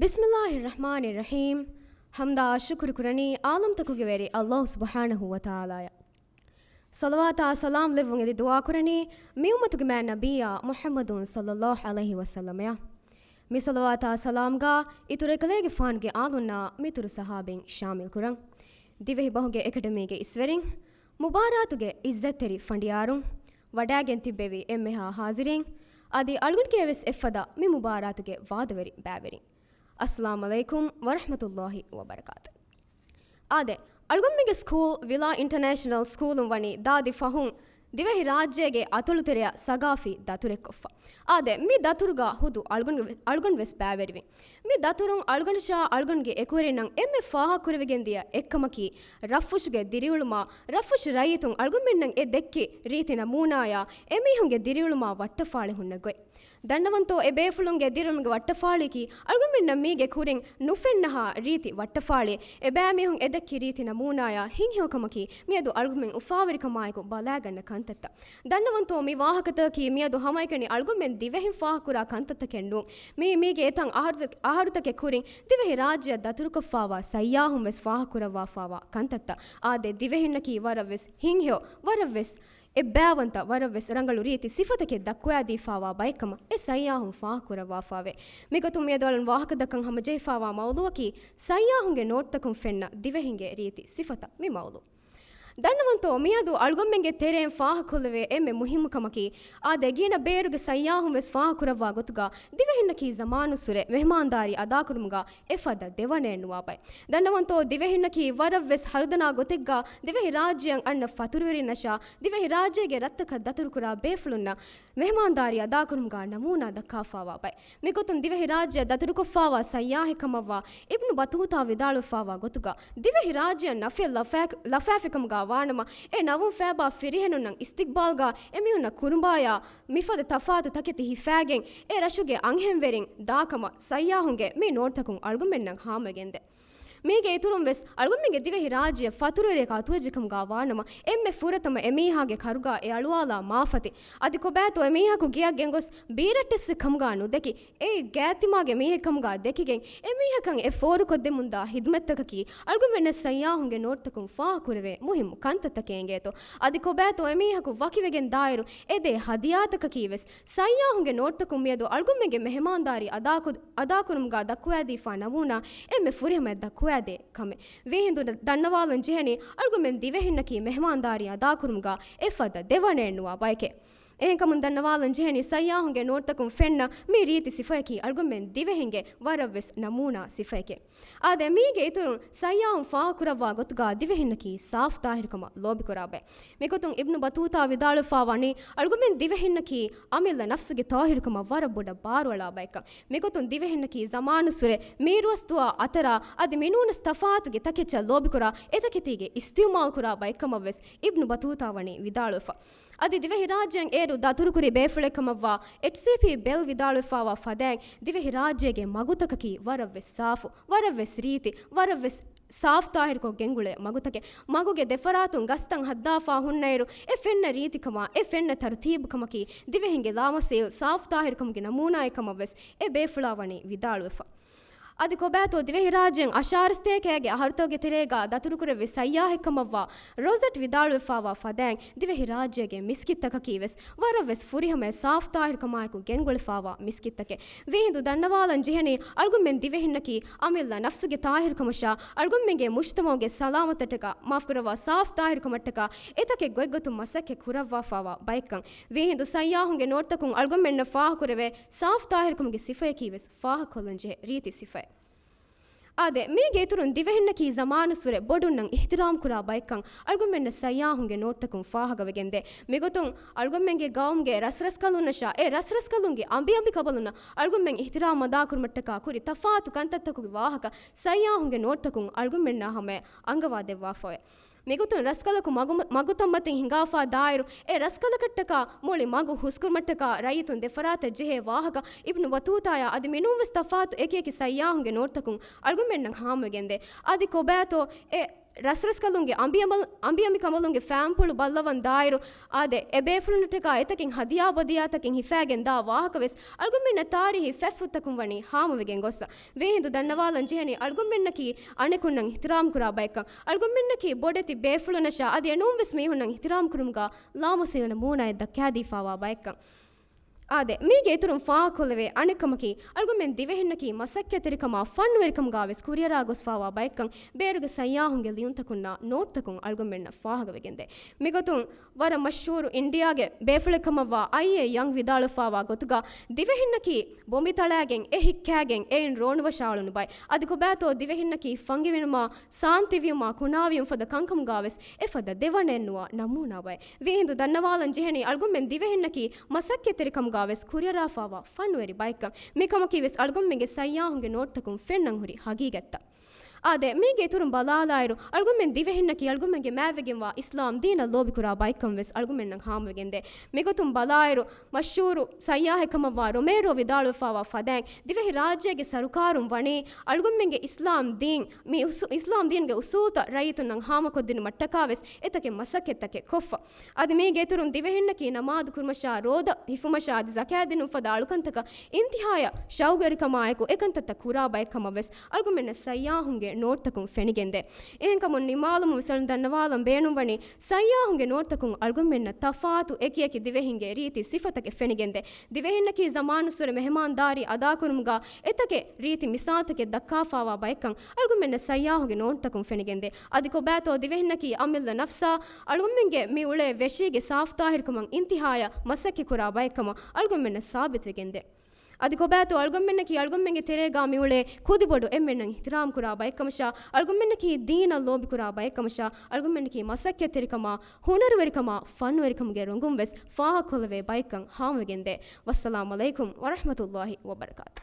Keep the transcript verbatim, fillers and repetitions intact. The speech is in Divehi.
ބިސްމިﷲ ރަޙްމާނި ރަޙީމް. ޙަމްދާ ޝުކުރު ކުރަނީ ޢާލަމްތަކުގެ ވެރި ﷲ ސުބްޙާނަހޫ ވަތަޢާލާއަށް. ޞަލަވާތާ ސަލާމް ލެއްވުން އެދި ދުޢާ ކުރަނީ މި އުއްމަތުގެ މާތް ނަބިއްޔާ މުޙައްމަދު ޞައްލަﷲ ޢަލައިހި ވަސައްލަމަޔަށް. މި ޞަލަވާތާ ސަލާމްގާ އިތުރު އެކަލޭގެފާނުގެ އާލުންނާ މިތުރު ޞަޙާބީން ޝާމިލް ކުރަން. ދިވެހި ބަހުގެ އެކަޑަމީގެ އިސްވެރިން، މުބާރާތުގެ ޢިއްޒަތްތެރި ފަނޑިޔާރުން، ވަޑައިގެން ތިއްބެވި އެންމެހާ ޙާޟިރީން، އަދި އަޅުގަނޑުގެ ވެސް އެއްފަދަ މި މުބާރާތުގެ ވާދަވެރި ބައިވެރިން. އައްސަލާމު ޢަލައިކުމް ވަރަޙްމަތުﷲ ވަބަރަކާތު. އާދެ، އަޅުގަނޑުމެންގެ ސްކޫލް ވިލާ އިންޓަރނޭޝަނަލް ސްކޫލުން ވަނީ ދާދި ފަހުން ދިވެހި ރާއްޖޭގެ އަތޮޅުތެރެއަށް ސަގާފީ ދަތުރެއްކޮށްފަ. އާދެ، މި ދަތުރުގަ ހުދު އަޅުގަނޑު، އަޅުގަނޑު ވެސް ބައިވެރިވިން. މި ދަތުރުން އަޅުގަނޑަށާ އަޅުގަނޑުގެ އެކުވެރިންނަށް އެންމެ ފާހަގަކުރެވިގެން ދިޔަ އެއްކަމަކީ، ރަށްފުށުގެ ދިރިއުޅުމާ، ރަށްފުށު ރައްޔިތުން އަޅުގަނޑުމެންނަށް އެ ދެއްކި ރީތި ނަމޫނާޔާ، އެމީހުންގެ ދިރިއުޅުމާ ވައްޓަފާޅި ހުންނަ ގޮތް. ދަންނަވަންތޯ، އެ ބޭފުޅުންގެ ދިރިއުޅުމުގެ ވައްޓަފާޅިއަކީ އަޅުގަނޑުމެންނަށް މީގެ ކުރިން ނުފެންނަހާ ރީތި ވައްޓަފާޅި. އެބައިމީހުން އެދެއްކި ރީތި ނަމޫނާޔާ ހިތްހެޔޮކަމަކީ މިއަދު އަޅުގަނޑުމެން އުފާވެރިކަމާއެކު ބަލާގަންނަ ކަންތައްތައް. ދަންނަވަންތޯ، މި ވާހަކަތަކަކީ މިއަދު ހަމައެކަނި އަޅުގަނޑުމެން ދިވެހިން ފާހަގަކުރާ ކަންތައްތަކެއް ނޫން. މީ މީގެ އެތައް އަހަރުތަ-، އަހަރުތަކެއް ކުރިން ދިވެހި ރާއްޖެއަށް ދަތުރުކޮށްފާވާ ސައްޔާހުން ވެސް ފާހަގަކުރައްވާފާވާ ކަންތައްތައް. އާދެ، ދިވެހިންނަކީ ވަރަށްވެސް ހިތްހެޔޮ، ވަރަށްވެސް އެއްބައިވަންތަ، ވަރަށްވެސް ރަނގަޅު ރީތި ސިފަތަކެއް ދައްކުވައިދީފާވާ ބައެއްކަމަށް އެ ސައްޔާހުން ފާހަގަކުރައްވާފާވޭ. މިގޮތުން މިއަދު އަޅުން ވާހަކަދައްކަން ހަމަޖެހިފާވާ މައުޟޫއަކީ ސައްޔާހުންގެ ނޯޓްތަކުން ފެންނަ ދިވެހިންގެ ރީތި ސިފަތައް. މި މައުޟޫ. ދަންނަވަންތޯ، މިއަދު އަޅުގަނޑުމެންގެ ތެރެއިން ފާހަގަކޮށްލެވޭ އެންމެ މުހިއްމު ކަމަކީ، އާދެ، ގިނަ ބޭރުގެ ސައްޔާހުން ވެސް ފާހަގަކުރައްވާ ގޮތުގަ ދިވެހިންނަކީ ޒަމާނުއްސުރެ މެހްމާންދާރީ އަދާކުރުމުގަ އެފަދަ ދެވަނައެއް ނުވާ ބައެއް. ދަންނަވަންތޯ، ދިވެހިންނަކީ ވަރަށްވެސް ހަރުދަނާ ގޮތެއްގަ ދިވެހި ރާއްޖެއަށް އަންނަ ފަތުރުވެރިންނަށާ ދިވެހި ރާއްޖޭގެ ރަށްތަކަށް ދަތުރުކުރާ ބޭފުޅުންނަށް މެހްމާންދާރީ އަދާކުރުމުގަ ނަމޫނާ ދައްކާފާވާ ބައެއް. މިގޮތުން ދިވެހިރާއްޖެއަށް ދަތުރުކޮށްފާވާ ސައްޔާހެއް ކަމަށްވާ އިބްނު ބަތޫތާ ވިދާޅުވެފާވާ ގޮތުގަ، ދިވެހިރާއްޖެއަށް ނަފެއް ލަފާ-، ލަފާފިކަމުގަ ވާނަމަ، އެ ނަވުން ފޭބާ ފިރިހެނުންނަށް އިސްތިގްބާލްގަ އެމީހުންނަށް ކުރުނބާޔާ މިފަދަ ތަފާތު ތަކެތި ހިފާގެން، އެ ރަށުގެ އަންހެންވެރިން ދާކަމަށް ސައްޔާހުންގެ މި ނޯޓްތަކުން އަޅުގަނޑުމެންނަށް ހާމަވެގެންދޭ. މީގެ އިތުރުން ވެސް އަޅުގަނޑުމެންގެ ދިވެހި ރާއްޖެއަށް ފަތުރުވެރިޔަކަށް އަތުވެއްޖެކަމުގަ ވާނަމަ، އެންމެ ފުރަތަމަ އެމީހާގެ ކަރުގަ އެ އަޅުވާލާ މާފަތި. އަދި ކޮބާތޯ އެމީހަކު ގެއަށް ގެންގޮސް ބީރައްޓެއްސެއް ކަމުގަ ނުދެކި، އެއީ ގާތްތިމާގެ މީހެއް ކަމުގަ ދެކިގެން، އެމީހަކަށް އެ ފޯރުކޮށްދެމުންދާ ހިދުމަތްތަކަކީ އަޅުގަނޑުމެންނަށް ސައްޔާހުންގެ ނޯޓްތަކުން ފާހަގަކުރެވޭ މުހިއްމު ކަންތައްތަކެއް އެނގޭތޯ. އަދި ކޮބާތޯ އެމީހަކު ވަކިވެގެން ދާއިރު އެދޭ ހަދިޔާތަކަކީ ވެސް ސައްޔާހުންގެ ނޯޓްތަކުން މިއަދު އަޅުގަނޑުމެންގެ މެހެމާންދާރީ އަދާކު-، އަދާކުރުމުގަ ދައްކުވައިދީފާ ނަމޫނާ އެންމެ ފުރިހަމަޔަށް ދައްކުވައިދޭ ކަމެއް. ވީހިނދު ދަ-، ދަންނަވާލަން ޖެހެނީ، އަޅުގަނޑުމެން ދިވެހިންނަކީ މެހެމާންދާރީ އަދާކުރުމުގަ އެފަދަ ދެވަނައެއް ނުވާ ބަޔެކޭ. އެހެންކަމުން ދަންނަވާލަން ޖެހެނީ، ސައްޔާހުންގެ ނޯޓްތަކުން ފެންނަ މި ރީތި ސިފަޔަކީ އަޅުގަނޑުމެން ދިވެހިންގެ ވަރަށްވެސް ނަމޫނާ ސިފަޔެކޭ. އާދެ، މީގެ އިތުރުން ސައްޔާހުން ފާހަގަކުރައްވާ ގޮތުގަ ދިވެހިންނަކީ ސާފު ޠާހިރުކަމަށް ލޯބިކުރާ ބައެއް. މިގޮތުން އިބްނު ބަތޫތާ ވިދާޅުވެފާ ވަނީ، އަޅުގަނޑުމެން ދިވެހިންނަކީ އަމިއްލަ ނަފްސުގެ ޠާހިރުކަމަށް ވަރަށް ބޮޑަށް ބާރުއަޅާ ބައެއްކަން. މިގޮތުން ދިވެހިންނަކީ ޒަމާނުއްސުރެ މީރުއަސްދުވާ އަތަރާ އަދި މިނޫނަސް ތަފާތުގެ ތަކެއްޗަށް ލޯބިކުރާ، އެތަކެތީގެ އިސްތިޢުމާލުކުރާ ބައެއްކަމަށް ވެސް އިބްނު ބަތޫތާ ވަނީ ވިދާޅުވެފަ. އަދި ދިވެހިރާއްޖޭން އޭރު ދަތުރުކުރި ބޭފުޅެއް ކަމަށްވާ އެޗްސީޕީ ބެލް ވިދާޅުވެފާވާ ފަދައިން، ދިވެހިރާއްޖޭގެ މަގުތަކަކީ ވަރަށްވެސް ސާފު، ވަރަށްވެސް ރީތި، ވަރަށްވެސް ސާފު ޠާހިރުކޮށް ގެންގުޅޭ މަގުތަކެއް. މަގުގެ ދެފަރާތުން ގަސްތައް ހައްދާފާ ހުންނައިރު، އެ ފެންނަ ރީތިކަމާ، އެ ފެންނަ ތަރުތީބުކަމަކީ ދިވެހިންގެ ލާމަސީލް ސާފު ޠާހިރުކަމުގެ ނަމޫނާއެއް ކަމަށް ވެސް އެ ބޭފުޅާ ވަނީ ވިދާޅުވެފަ. އަދި ކޮބާތޯ ދިވެހިރާއްޖޭން އަށާރަ ސަތޭކައިގެ އަހަރުތަކުގެ ތެރޭގަ ދަތުރުކުރެއްވި ސައްޔާހެއްކަމަށްވާ ރޮޒެޓް ވިދާޅުވެފާވާ ފަދައިން، ދިވެހިރާއްޖޭގެ މިސްކިތްތަކަކީ ވެސް ވަރަށްވެސް ފުރިހަމަޔަށް ސާފު ޠާހިރުކަމާއެކު ގެންގުޅެފާވާ މިސްކިތްތަކެއް. ވީހިނދު ދަންނަވާލަން ޖެހެނީ، އަޅުގަނޑުމެން ދިވެހިންނަކީ އަމިއްލަ ނަފްސުގެ ޠާހިރުކަމަށާ، އަޅުގަނޑުމެންގެ މުޖްތަމަޢުގެ ސަލާމަތަށްޓަކާ، މާފުކުރައްވާ، ސާފު ޠާހިރުކަމަށްޓަކާ އެތަކެއް ގޮތްގޮތުން މަސައްކަތް ކުރައްވާފާވާ ބައެއްކަން. ވީހިނދު ސައްޔާހުންގެ ނޯޓްތަކުން އަޅުގަނޑުމެންނަށް ފާހަގަކުރެވޭ ސާފު ޠާހިރުކަމުގެ ސިފަޔަކީ ވެސް ފާހަގަކޮށްލަންޖެހޭ ރީތި ސިފައެއް. އާދެ، މީގެ އިތުރުން ދިވެހިންނަކީ ޒަމާނުއްސުރެ ބޮޑުންނަށް އިޙްތިރާމް ކުރާ ބައެއްކަން އަޅުގަނޑުމެންނަށް ސައްޔާހުންގެ ނޯޓްތަކުން ފާހަގަވެގެންދޭ. މިގޮތުން އަޅުގަނޑުމެންގެ ގައުމުގެ ރަސްރަސްކަލުންނަށާ، އެ ރަސްރަސްކަލުންގެ އަނބިއަނބިކަނބަލުންނަށް އަޅުގަނޑުމެން އިޙްތިރާމް އަދާކުރުމަށްޓަކާ ކުރި ތަފާތު ކަންތައްތަކުގެ ވާހަކަ ސައްޔާހުންގެ ނޯޓްތަކުން އަޅުގަނޑުމެންނާ ހަމަޔަށް އަންގަވާދެއްވާފައެވެ. މިގޮތުން ރަސްކަލަކު މަގު-، މަގުތައްމަތިން ހިނގާފާ ދާއިރު، އެ ރަސްކަލަކަށްޓަކާ މުޅި މަގު ހުސްކުރުމަށްޓަކާ ރައްޔިތުން ދެފަރާތަށް ޖެހޭ ވާހަކަ އިބްނު ބަތޫތާޔާ އަދި މިނޫންވެސް ތަފާތު އެކިއެކި ސައްޔާހުންގެ ނޯޓްތަކުން އަޅުގަނޑުމެންނަށް ހާމަވެގެންދޭ. އަދި ކޮބާތޯ އެ ރަސްރަސްކަލުންގެ އަނބިއަމަލް-، އަނބިއަނބިކަނބަލުންގެ ފާންޕުޅު ބައްލަވަން ދާއިރު، އާދެ، އެ ބޭފުޅުންނަށްޓަކާ އެތަކެއް ހަދިޔާ ބަދިޔާތަކެއް ހިފާގެން ދާ ވާހަކަވެސް އަޅުގަނޑުމެންނަށް ތާރީހީ ފެށްފުށްތަކުން ވަނީ ހާމަވެގެން ގޮއްސަ. ވީހިނދު ދަންނަވާލަން ޖެހެނީ އަޅުގަނޑުމެންނަކީ އަނެކުންނަށް އިޙްތިރާމް ކުރާ ބައެއްކަން. އަޅުގަނޑުމެންނަކީ ބޮޑެތި ބޭފުޅުންނަށާ އަދި އެނޫންވެސް މީހުންނަށް އިޙްތިރާމް ކުރުމުގާ ލާމަސީލަ ނަމޫނާއެއް ދައްކާދީފާވާ ބައެއްކަން. އާދެ، މީގެ އިތުރުން ފާހަގަކޮށްލެވޭ އަނެއްކަމަކީ، އަޅުގަނޑުމެން ދިވެހިންނަކީ މަސައްކަތްތެރިކަމާ ފަންނުވެރިކަމުގާވެސް ކުރިއަރާ ގޮސްފާވާ ބައެއްކަން، ބޭރުގެ ސައްޔާހުންގެ ލިޔުންތަކުންނާ ނޯޓްތަކުން އަޅުގަނޑުމެންނަށް ފާހަގަވެގެންދޭ. މިގޮތުން ވަރަށް މަޝްހޫރު އިންޑިއާގެ ބޭފުޅެއްކަމަށްވާ އައިއޭ ޔަންގް ވިދާޅުވެފާވާ ގޮތުގާ، ދިވެހިންނަކީ ބޮނބިތަޅާގެން އެ ހިއްކާގެން އެއިން ރޯނުވަށާ އުޅުނު ބައެއް. އަދި ކޮބާތޯ ދިވެހިންނަކީ ފަންގިވިނުމާ، ސާންތިވީމާ، ކުނާވީމަ ފަދަ ކަންކަމުގާވެސް އެފަދަ ދެވަނައެއްނުވާ ނަމޫނާ ބައެއް. ވީހިނދު ދަންނަވާލަން ޖެހެނީ އަޅުގަނޑުމެން ދިވެހިންނަކީ މަސައްކަތްތެރިކަމުގާވެސް ކުރިއަރާފާވާ ފަންނުވެރި ބައެއްކަން. މިކަމަކީވެސް އަޅުގަނޑުމެންގެ ސައްޔާހުންގެ ނޯޓްތަކުން ފެންނަން ހުރި ހަގީގަތްތައް. އާދެ، މީގެ އިތުރުން ބަލާލާއިރު، އަޅުގަނޑުމެން ދިވެހިންނަކީ އަޅުގަނޑުމެންގެ މާތްވެގެންވާ އިސްލާމް ދީނަށް ލޯބިކުރާ ބައެއްކަން ވެސް އަޅުގަނޑުމެންނަށް ހާމަވެގެންދޭ. މިގޮތުން ބަލާއިރު، މަޝްހޫރު ސައްޔާހެއްކަމަށްވާ ރޮމޭރޯ ވިދާޅުވެފާވާ ފަދައިން، ދިވެހި ރާއްޖޭގެ ސަރުކާރުން ވަނީ އަޅުގަނޑުމެންގެ އިސްލާމް ދީން، މި އުސޫ-، އިސްލާމް ދީންގެ އުސޫލްތައް ރައްޔިތުންނަށް ހާމަކޮށްދިނުމަށްޓަކާވެސް އެތަކެއް މަސައްކަތްތަކެއް ކޮށްފަ. އަދި މީގެ އިތުރުން ދިވެހިންނަކީ ނަމާދު ކުރުމަށާ، ރޯދަ ހިފުމަށާ އަދި ޒަކާތް ދިނުން ފަދަ އަޅުކަންތަކަށް އިންތިހާޔަށް ޝައުގުވެރިކަމާއެކު އެކަންތައްތައް ކުރާ ބައެއްކަމަށްވެސް އަޅުގަނޑުމެންނަށް ސައްޔާހުންގެ ނޯޓްތަކުން ފެނިގެންދޭ. އެހެންކަމުން ނިމާލުމުން ވެސް ދަންނަވާލަން ބޭނުންވަނީ، ސައްޔާހުންގެ ނޯޓްތަކުން އަޅުގަނޑުމެންނަށް ތަފާތު އެކިއެކި ދިވެހިންގެ ރީތި ސިފަތަކެއް ފެނިގެންދޭ. ދިވެހިންނަކީ ޒަމާނުއްސުރެ މެހެމާންދާރީ އަދާކުރުމުގާ އެތަކެއް ރީތި މިސާލްތަކެއް ދައްކާފާވާ ބައެއްކަން އަޅުގަނޑުމެންނަށް ސައްޔާހުގެ ނޯޓްތަކުން ފެނިގެންދޭ. އަދި ކޮބާތޯ ދިވެހިންނަކީ އަމިއްލަ ނަފްސާ، އަޅުގަނޑުމެންގެ މި އުޅޭ ވެށީގެ ސާފުތާހިރުކަމަށް އިންތިހާޔަށް މަސައްކަތްކުރާ ބައެއްކަމަށް އަޅުގަނޑުމެންނަށް ސާބިތުވެގެންދޭ. އަދި ކޮބާތޯ އަޅުގަނޑުމެންނަކީ އަޅުގަނޑުމެންގެ ތެރޭގާ މިއުޅޭ ކުދިބޮޑު އެންމެންނަށް އިޙްތިރާމް ކުރާ ބައެއްކަމަށާ، އަޅުގަނޑުމެންނަކީ ދީނަށް ލޯބިކުރާ ބައެއްކަމަށާ، އަޅުގަނޑުމެންނަކީ މަސައްކަތްތެރިކަމާ، ހުނަރުވެރިކަމާ، ފަންނުވެރިކަމުގެ ރޮނގުން ވެސް ފާހަގަކޮށްލެވޭ ބައެއްކަން ހާމަވެގެންދޭ. ވައްސަލާމް ޢަލައިކުމް ވަރަޙްމަތުﷲ ވަބަރަކާތު.